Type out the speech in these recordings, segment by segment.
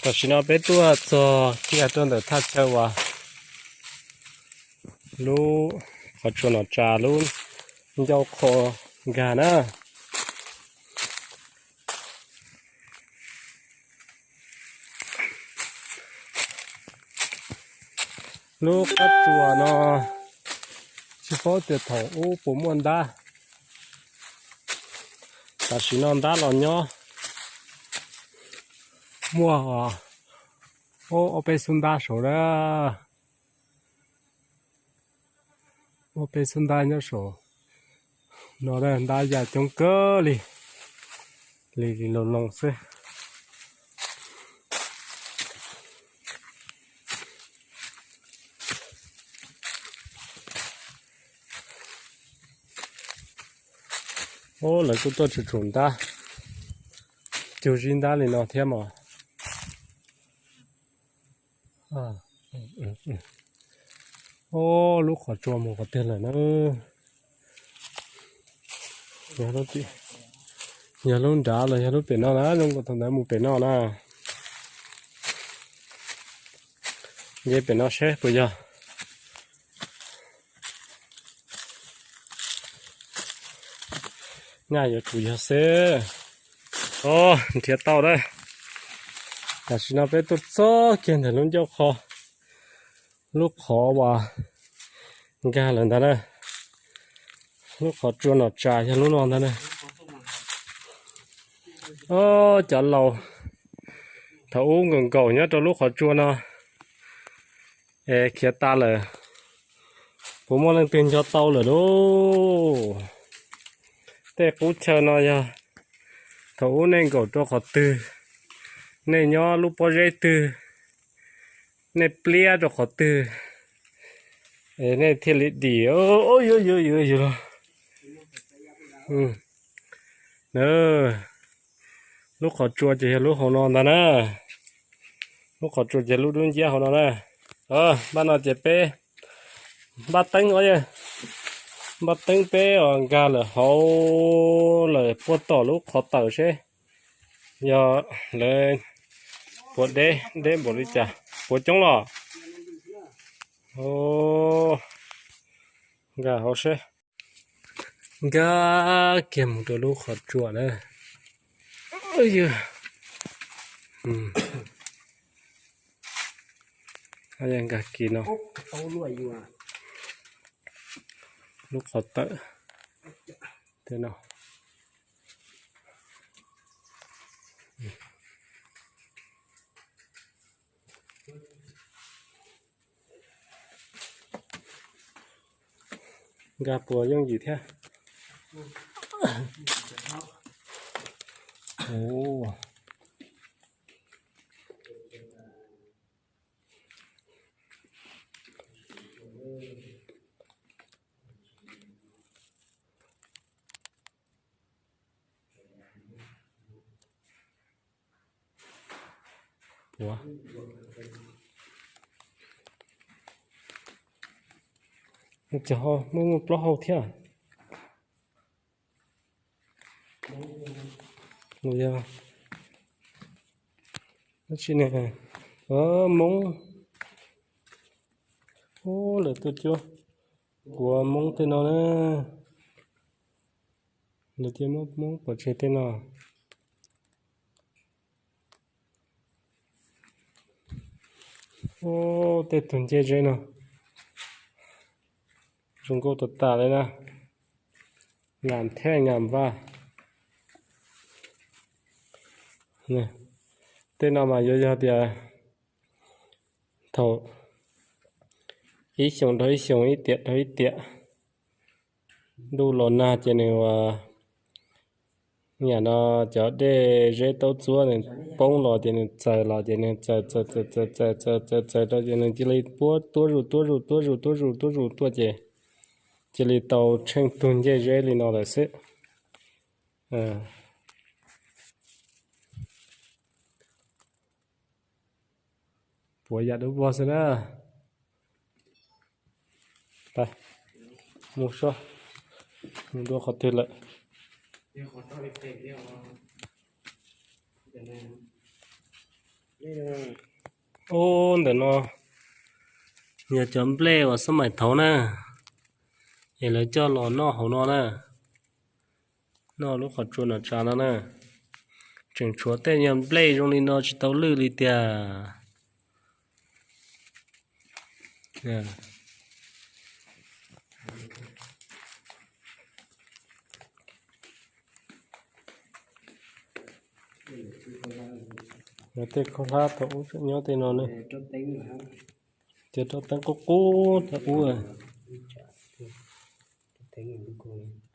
Tam sim no peb tuaj txog kiag rau ntawm thaj chaw uas lub qhov tsua nom tsa lub ncauj qho nkag na. Lub qhov tsua no tsis paub tias thaum ub puas muaj ntab. Tam sim no ntab los nyob muaj ob peb xub ntab saud na. Ob peb xub ntab nyob saud no, ntab ya coob kawg li, li li loo loo xwb. Lawv kuj tuaj tsuam tsuam ntab, cug zib ntab li no thiab mas. Lub qhov tsua mus qhov twg lawm na? Yog lub nrad los yog lub pem no na, zoo nkaus thaum ntawd mus pem no na. Nce pem no seb puas yog. Nyaj yuav tsum yog xwb. Os, nrhiav tau lawm. Tam sim no peb tuaj txog kiag ntawm lub ncauj qho, lub qhov uas nkag lawm ntawd na. Lub qhov tsua nom tsa yog lub no ntag na. Os, cov laus thaum ub nkaum nkaum nyob rau lub qhov tsua no es khiav tas lawm, puas muaj leej twg nco tau lawm lauj? Tej qub chaw no yog thaum ub nej nkaum rau qhov twg, nej nyob lub pob zeb twg, nej pliab rau qhov twg, nej thiaj li dim. Yuav yuav yuav yuav. Lub qhov tsua ces yog lub hauv no ntag na. Lub qhov tsua ces lub dub nciab hauv no na. Npaj no ces peb npaj teeb os, npaj teeb peb os nkag lawm hauv lawm puag tom lub qhov tawm seb yog lawv puas deb deb npaum li cas, puas coob los. Nkag hauv seb. Nkag kiag mus rau lub qhov tsua na. Nkag kis no. Lub qhov tawm tej no. Nkag puas yooj yim thiab. Ua, cov ho muaj muaj plaub hau thiab. Yog dab tsi ne? Moob. Ub, lawv tuaj cuab kuav moob tej no na. Lawv tuaj muab moob pov tseg tej no. Ub, tej tug ncej zeb no zoo nkauj tas tas li na. Ngam thiab ngam vaj. Tej no mas yuav yog tias thaum ib xyoos dhau ib xyoos, ib tiam dhau ib tiam, ntuj los nag ces nws ua, yam no cov dej zeb taub txuab nws poob los ces nws txaws los ces nws txaws txaws txaws txaws txaws txaws txaws txaws rau ces nws cia li puab tuab zus tuab zus tuab zus tuab zus tuab zus tuaj ces cia li tau tsheej tug ncej zeb li no lawm xwb. Puav yam dub vog xwb na. Mus seb, mus dua qhov twg lawm. Ub, ntawm no yog cov nplej uas xab maim thaud na, es lawv coj los noj hauv no na. Noj lub qhov tsua nom tsa no na. Tseem tshuav tej nyuag nplej zoo li no tsis tau lwj li tiag. Yog tej khaub hlab thaum ub tseem nyob tej no ne. Cov roj teeb qub qub thaum ub.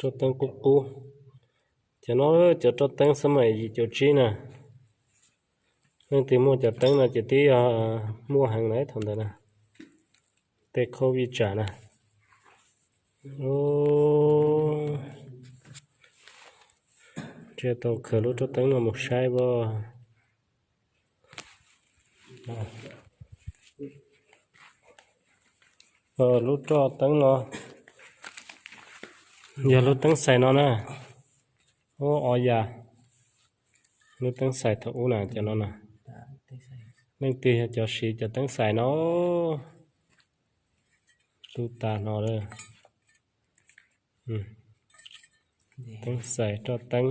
Roj teeb qub qub. Cov no cov roj teeb xab maim yim caum tsib na. Leej twg muaj cov teeb no ces twb yog muaj heev lawm thaum ntawd na. Tej khaub vij tsam na. Tsiaj tau khaws lub roj teeb no mus saib as. Lub roj teeb no yog lub teeb xais no na. Ub, o yam, lub teeb xais thaum ub na cov no na. Leej twg yog cov siv cov teeb xais no? Lub tas no lawm. Teeb xais roj teeb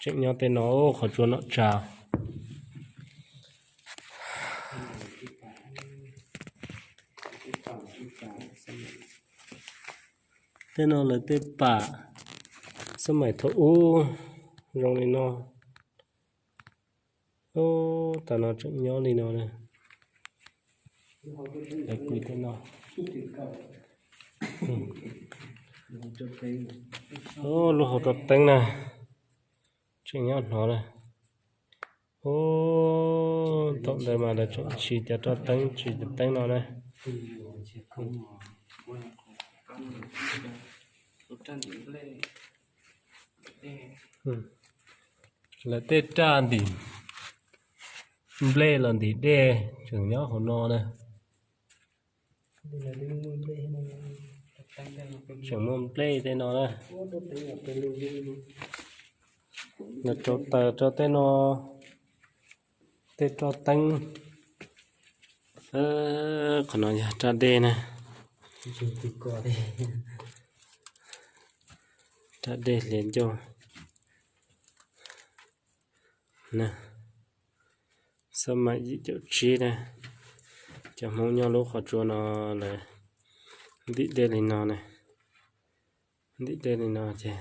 tseem nyob tej no, qhov tsua nom tsa. Tej no lawv tej pam xab maim thaum ub zoo li no. Ub, tas no tseem nyob li no na. Lawv pw tej no. Ub, lub hauv roj teeb na, tseem nyob hnov na. Ub, thaum ntawd mas lawv tseem siv cov roj teeb, siv cov teeb no na. Lawv tej raj ntim nplej los ntim dej tseem nyob hauv no na. Tseem muaj nplej tej no na. Lawv rauv taws rau tej no, tej roj teeb. Qhov no yog raj dej na. Raj dej hliav ncauj. Xab maim yim caum tsib na. Cov Hmoob nyob lub qhov tsua no lawv ntim dej li no na. Ntim dej li no ces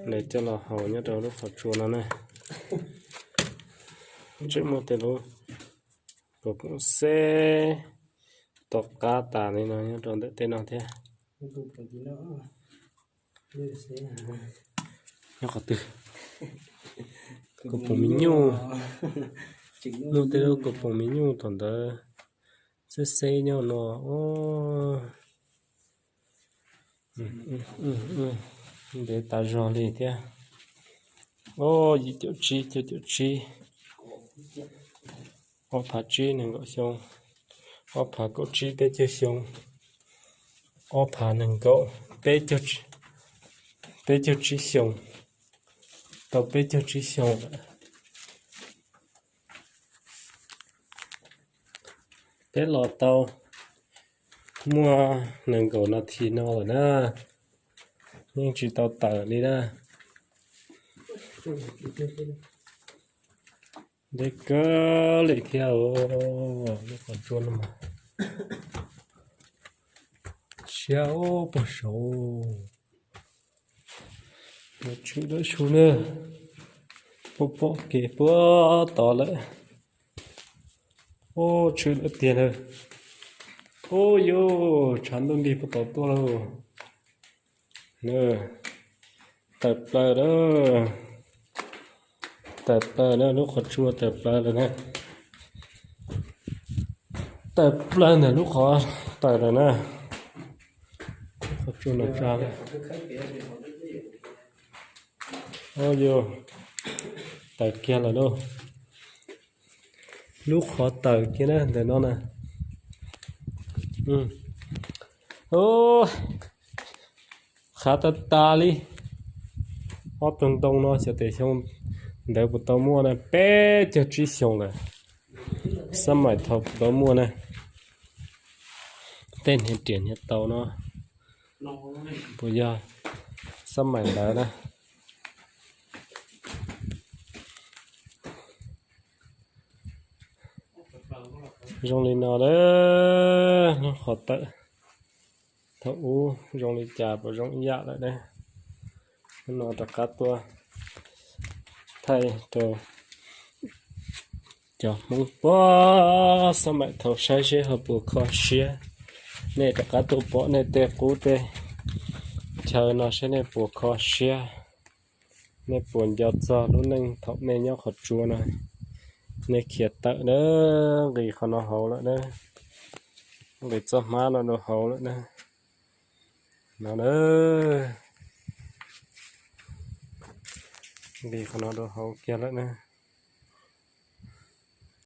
lawv coj los haus nyob rau lub qhov tsua no na. Tseem muaj tej lub kaus poom xeb tom qab tas li no nyob rau ntawm tej no thiab. Nyob qhov twg? Kaus poom me nyuj. Muaj tej lub kaus poom me nyuj thaum ntawd xeb xeb nyob no. Ntev tas zog li thiab. Yim caum tsib, cuaj caum tsib, ob phav tsib nees nkaum xyoo, ob phav kaum tsib peb caug xyoo, ob phav nees nkaum, peb caug tsib xyoo, tau peb caug tsib xyoo lawm. Peb los tau muaj nees nkaum nas this no lawm na, yeej tsis tau tawm li na. Deb kawg li thiab os, lub qhov tsua no mas siab os, pog saud. Tshwm lawm su na, puag pom kev puag tod lawm. Ub, tshwm lawm tiag na. Ub yuj, tshav ntuj nrig puag tod tuaj lauj. Tawm plaws lawm. Tawm plaws na, lub qhov tsua tawm plaws lawm na. Tawm plaws ntawm lub qhov tawm lawm na. Lub qhov tsua no tsa lawm. Ub yuj, tawm kiag lawm lauj. Lub qhov tawm kiag na ntawm no na. Ub, qhav tas tas li. Ob tug ntoo no xyov tes xyoo, Ntawd puas tau muaj na, peb caug tsib xyoos lawm. Xab maim thaum puas tau muaj na, tej hniav riam hniav tau no puas yog xab maim ntawd na. Zoo li no lawm, lub qhov tawm thaum ub zoo li cas puas zoo ib yam lawm ne. Hnub no rov qab tuaj thaij rau cov Hmoob pom xab maim thaum, saib seb ho puas kho siab. Nej rov qab tuaj pom nej tej qub tej chaw no seb nej puas kho siab, nej puas nco txog lub neej thaum nej nyob qhov tsua no. Nej khiav tawm na, nqis qhov no hauv lawm na, nqis txoj hmab no rau hauv lawm na. No na, nqis qhov no rau hauv kiag lawm na.